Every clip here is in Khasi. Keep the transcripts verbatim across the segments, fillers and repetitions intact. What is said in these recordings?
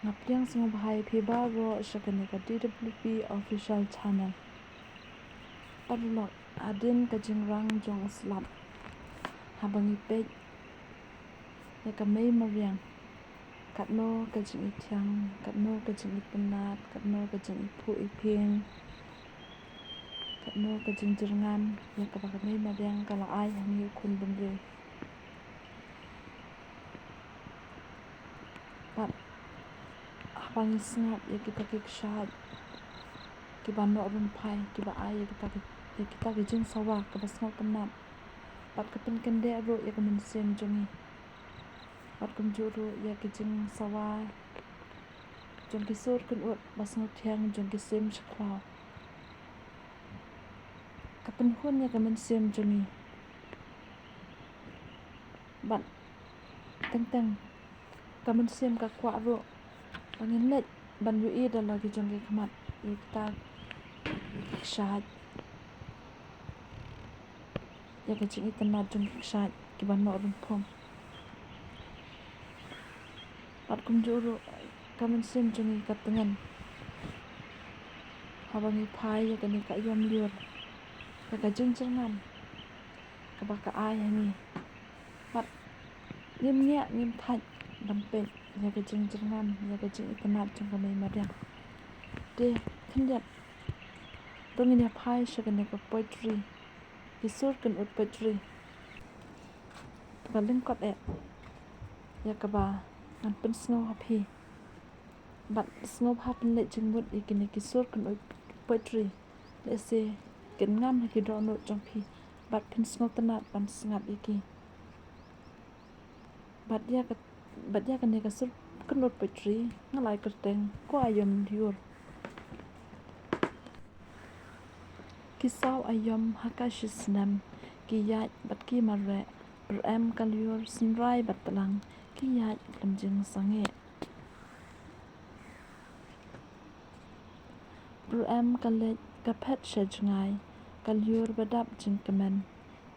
Nga pdiang sngewbha ïa phi baroh sha kane ka D W P official channel. Paralok, hadien ka jingrang jong u slap, haba ngi peit ïa ka mei mariang, katno ka jingithiang, katno ka jingitynnad, katno ka jingiphuh iphieng, katno ka jingjyrngam ïa kaba ka mei mariang ka la ai ha ngi u khun bynriew. Bad haba ngi sngap ïa kita ki kshaid kiba noh rymphai, kiba ai ïa kita ki, ïa kita ki jingsawa kaba sngewtynnat, bad ka pynkyndeh ruh ïa ka mynsiem jong ngi. Bad kumjuh ruh ïa ki jingsawa jong ki sur kynnoh ba sngewthiang jong ki sim shakhlaw, ka pynhun ïa ka mynsiem jong ngi. Bad teng teng ka mynsiem ka kwah ruh ba ngin leit ban ïohi da la ki jong ki khmat ïa kita ki kshaid, ïa ka jingitynnad jong ki kshaid kiba noh rymphum. Bad kumjuh ruh ka mynsiem jong ngi ka tngen haba ngi phai ïa kane ka aïom lyiur, ïa ka jingjyrngam kaba ka ai ha ngi. Bad ngim ngiah, ngim thait ban peit ïa ka jingjyrngam, ïa ka jingitynnad jong ka mei mariang. Te khyndiat, to ngin ïa phai sha kane ka poetry, ki sur kynnoh poetry kaba lyngkot eh, ïa kaba ngan pynsngew ha phi. Bad sngewbha pynleit jingmut ïa kine ki sur kynnoh poetry, lehse kin ngam ha ki dohnud jong phi, bad phin sngewtynnat ban sngap ïa ki. Bad ïa ka, bad ïa kane ka sur kynnoh poetry nga la ai kyrteng Ko Aïom Lyiur. Ki saw aïom ha ka shisnem, ki ïaid bad ki mareh, pyrem ka lyiur synrai bad tlang, ki ïaid khlem jingsangeh. Pyrem ka leit ka phet sha jngai, ka lyiur ba dap jingkmen,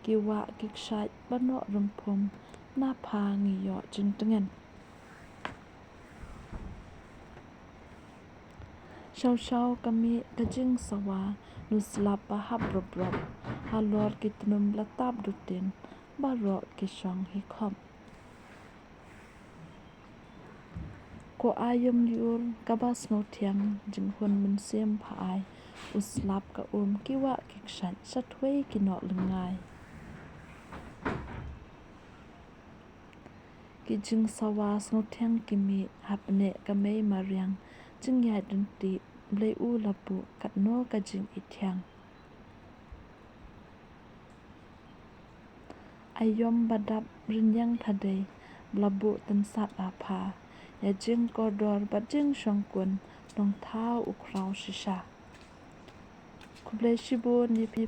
ki wah ki kshaid ba noh rymphum, na pha ngi ïoh jingtngen. Shaw shaw ka mih ka jingsawa, nu slap ba hap rop rop, halor ki tnum la tap dutin, baroh ki shong hi khop. Ko aïom lyiur kaba sngewthiang, jinghun mynsiem pha ai, u slap ka um, ki wah ki kshaid, shatwei ki noh lyngngai. Ki jingsawa sngewthiang ki mih hapdeng ka mei mariang, jingïaid ryntih Blei u la buh, katno ka jingithiang. Aïom ba dap rynïeng thadei, ba la buh tynsat ha pha, ïa jingkordor bad jingshongkun, nongthaw u khraw shisha. Khublei shibun ïa phi.